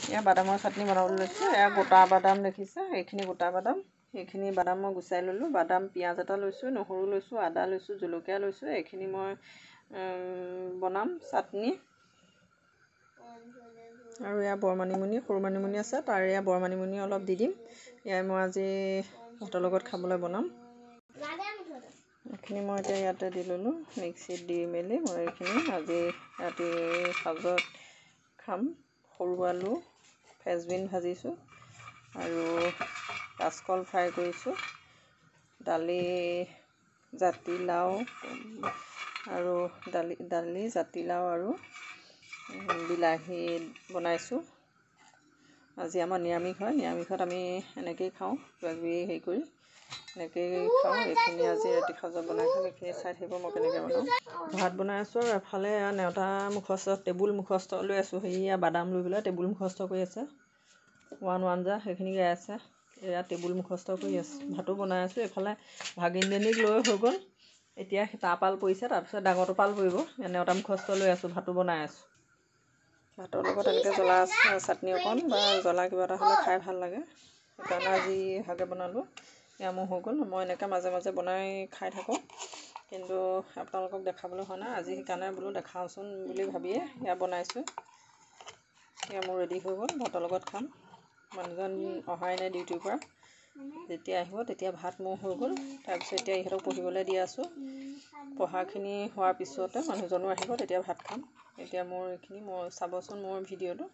এয়া বাদামৰ চাটনি বনাবলৈ লৈছোঁ। এয়া গোটা বাদাম দেখিছে, এইখিনি গোটা বাদাম। এইখিনি বাদাম মই গুচাই ল'লোঁ। বাদাম, পিঁয়াজ এটা লৈছোঁ, নহৰু লৈছোঁ, আদা লৈছোঁ, জলকীয়া লৈছোঁ। এইখিনি মই বনাম চাটনি। আৰু এয়া বৰ মানিমুনি, সৰু মানিমুনি আছে, তাৰ এয়া বৰ মানিমুনি অলপ দি দিম। এয়াই মই আজি ভাতৰ লগত খাবলৈ বনাম। এইখিনি মই এতিয়া ইয়াতে দি ল'লোঁ, মিক্সিত দি মেলি মই এইখিনি আজি ৰাতি সাজত খাম। সৰু আলু ফ্ৰেঞ্চবিন ভাজিছোঁ আৰু কাচকল ফ্ৰাই কৰিছোঁ, দালি জাতিলাও আৰু দালি জাতিলাও আৰু বিলাহী বনাইছোঁ। আজি আমাৰ নিৰামিষ হয়, নিৰামিষত আমি এনেকৈয়ে খাওঁ, কিবাকিবি হেৰি কৰি এনেকৈয়ে খাওঁ। এইখিনি আজি ৰাতি সাজত বনাই খাম। এইখিনি চাই থাকিব মই কেনেকৈ বনাওঁ। ভাত বনাই আছোঁ আৰু এফালে নেওতা মুখস্থ, টেবুল মুখস্থ লৈ আছোঁ। সেয়া বাদাম লৈ পেলাই টেবুল মুখস্থ কৰি আছে। ওৱান ওৱান যা সেইখিনি গাই আছে। এয়া টেবুল মুখস্থ কৰি আছে। ভাতো বনাই আছোঁ। এইফালে ভাগিনজনীক লৈ হৈ গ'ল, এতিয়া তাৰ পাল পৰিছে, তাৰপিছত ডাঙৰটো পাল পৰিব। নেওতা মুখস্থ লৈ আছোঁ, ভাতো বনাই আছোঁ। ভাতৰ লগত এনেকৈ জ্বলা চাটনি অকণ বা জ্বলা কিবা এটা হ'লে খাই ভাল লাগে, সেইকাৰণে আজি ভাগে বনালোঁ। এয়া মোৰ হৈ গ'ল। মই এনেকৈ মাজে মাজে বনাই খাই থাকোঁ, কিন্তু আপোনালোকক দেখাবলৈ হোৱা নাই আজি, সেইকাৰণে বোলো দেখাওঁচোন বুলি ভাবিয়ে এয়া বনাইছোঁ। এয়া মোৰ ৰেডি হৈ গ'ল, ভাতৰ লগত খাম। মানুহজন অহাই নাই ডিউটিৰ পৰা, যেতিয়া আহিব তেতিয়া ভাত মোৰ হৈ গ'ল। তাৰপিছত এতিয়া ইহঁতক পঢ়িবলৈ দি আছোঁ। পঢ়াখিনি হোৱাৰ পিছতে মানুহজনো আহিব, তেতিয়া ভাত খাম। এতিয়া মোৰ এইখিনি মই চাবচোন মোৰ ভিডিঅ'টো।